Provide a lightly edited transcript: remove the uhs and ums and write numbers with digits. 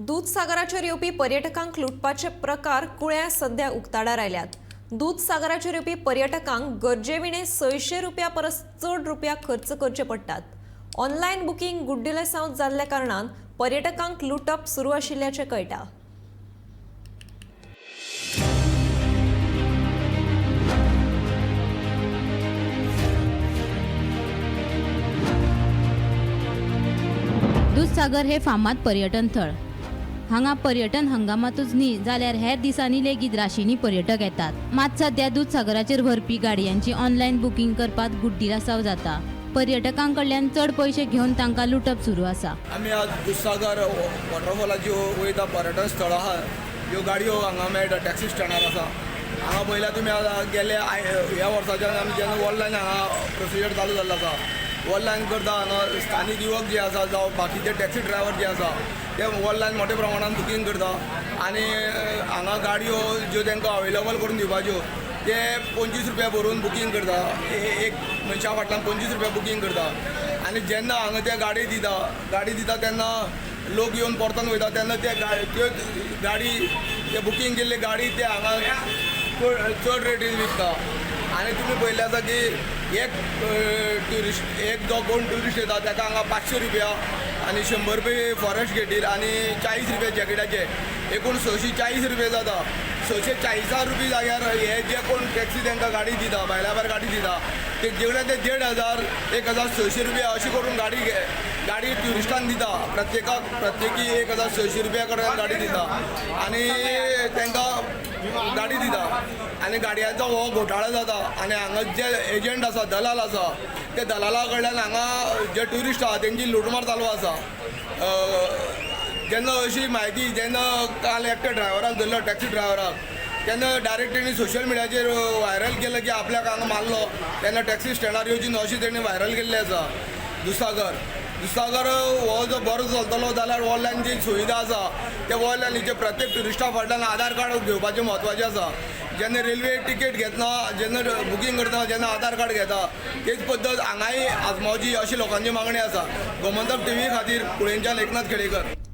दूधसागराचेर येवपी पर्यटकांक लुटपाचे प्रकार कुळ्यां सध्या उक्ताडार आयल्यात. दूधसागराचेर येवपी पर्यटकांक गरजेविणे 600 रुपया परस चड रुपया खर्च करचे पडटात. ऑनलायन बुकींग गुड्डिलेसांव जाल्ल्या कारणान पर्यटकांक लुटप सुरू आशिल्ल्याचें कळटा. दूधसागर हे फामाद पर्यटन थळ. हांगा पर्यटन हंगामातूच न्ही जाल्यार हेर दिसांनी लेगीत राशींनी पर्यटक येतात. मात सद्या दूधसागराचेर व्हरपी गाडयांची ऑनलायन बुकींग करपात गुड्डीलासाव जाता. पर्यटकां कडल्यान चड पयशे घेवन तांकां लुटप सुरू आसा. आमी आज दुधसागर वॉटरफॉलाची वयता. पर्यटन स्थळ आहा, ह्यो गाडयो हांगा मेळटा. टॅक्सी स्टँडार आसा. हांगा पळयल्यार तुमी आतां गेले ह्या वर्साच्यान आमी जेन्ना ऑनलायन हांगा प्रोसिजर चालू जाल्लो आसा, ऑनलायन करता. हांगा स्थानीक युवक जे आसा जावं बाकीचे टॅक्सी ड्रायवर जे आसा ते ऑनलायन मोठ्या प्रमाणान बुकींग करता आनी हांगा गाडयो ज्यो तांकां अवेलेबल करून दिवपाच्यो ते 25 रुपया भरून बुकींग करता. एक मनशा फाटल्यान 25 रुपया बुकींग करता आनी जेन्ना हांगा ते गाडी दिता तेन्ना लोक येवन परतून वयता तेन्ना ते त्यो गाडी, ते बुकींग केल्ली गाडी ते हांगा चड चड रेटीन विकता. आनी तुमी पळयल्लें आसा की एक ट्युरिस्ट, एक जो कोण ट्युरिस्ट येता ताका हांगा 500 रुपया आनी 100 रुपया फॉरेस्ट गेटीर आनी 40 रुपया जॅकेटाचे, एकूण 640 रुपया जाता. 640 रुपया जाग्यार हे जे कोण टॅक्सी तांकां गाडी दिता, भायल्या भायर गाडी दिता, ते जेवढे ते 1500, 1600 रुपया अशें करून गाडी ट्युरिस्टांक दिता. प्रत्येकाक प्रत्येकी 1600 रुपया कडेन गाडी दिता आनी तांकां गाडी दिता आनी गाडयांचो हो घोटाळो जाता. आनी हांगा जे एजंट आसा, दलाल आसा, ते दलाला कडल्यान हांगा जे ट्युरिस्ट आहा तेंची लुटमार चालू आसा. जेन्ना अशी म्हायती, जेन्ना काल एकट्या ड्रायव्हराक धरलो, टॅक्सी ड्रायव्हराक, तेन्ना डायरेक्ट तेणी सोशल मिडियाचेर व्हायरल केलं की आपल्याक हांगा मारलो तेन्ना टॅक्सी स्टँडार येवची न्हू अशें तेणी व्हायरल केल्लें आसा. दुधसागर हो जो बरो चलतलो जाल्यार ऑनलायन जी सुविधा आसा ते ऑनलायनीचे प्रत्येक ट्युरिस्टा फाटल्यान आधार कार्ड घेवपाचें म्हत्वाचें आसा. जेन्ना रेल्वे टिकेट घेतना, जेन्ना बुकींग करतना जेन्ना आधार कार्ड घेता, तेच पद्दत हांगाय आजमावची अशी लोकांची मागणी आसा. गोमंतक टीव्ही खातीर कुळेंच्यान एकनाथ खेडेकर.